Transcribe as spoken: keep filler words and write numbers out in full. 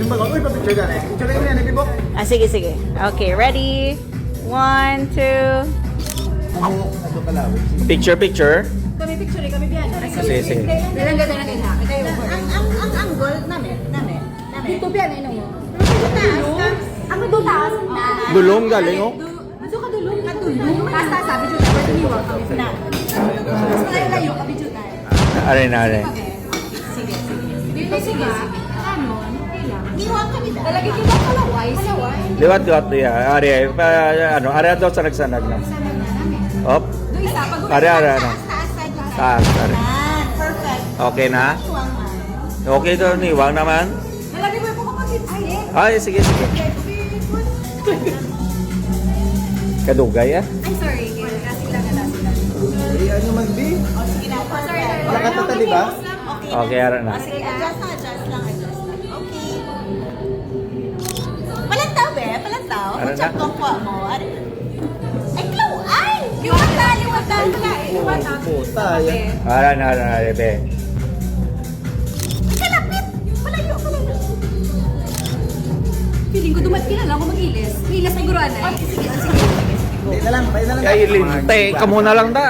Uy, pa-picture ka na eh. Picture mo yan, eh, Bibok. Ah, sige, sige. Okay, ready? One, two. Ano ka lawit? Picture, picture. Kami picture, kami biyan. Sige, sige. Dalang ganda na kita. Ito yung Ang, ang, ang angle, nami, nami, nami. Dito biyan, ano mo? Taas ka. Ang doon taas na. Dulong galing, oh. Ito ka dulong, ka dulong. Taas, taas, sabi dyan. Pwede niwa kami na. Mas malayo, kami dyan. Are na, are. Sige, sige. Dito, sige, sige. Ano? Niwa kami na. Talaga kita kalaway. Kalaway. Liwat, liwat, yeah. Are, pa, ano, are daw sa nagsanag na. Op. Doon isa, pag Are, are, ano. Taas, taas, taas, taas. Taas, are. Yan, perfect. Okay na? Tuwang man. Okay to, niwang naman. Nalagay mo yung kapatid. Ay, Ay, sige, sige. Kadugay, ah. I'm sorry. Kasi lang na lang. Eh, ano man, B? O, sige na. Sorry. Nakatata, di ba? Okay. Okay, ara na. O, sige, adjust lang, adjust lang, adjust lang. Okay. Palantaw, be. Palantaw. Ano Kung check na? kung kuha mo. Ari. Ay, klaw! Ay! Liwat na, liwat na. Wala, eh. Liwat na. Puta, yan. Ara na, ara na, are, be. Ay, kalapit! Malayo, malayo. Feeling ko dumat kilala ako mag-ilis. May ilis siguro, anay. Sige, sige, sige. Hindi na lang, tayo na lang. Kay Linte, kamo na lang da.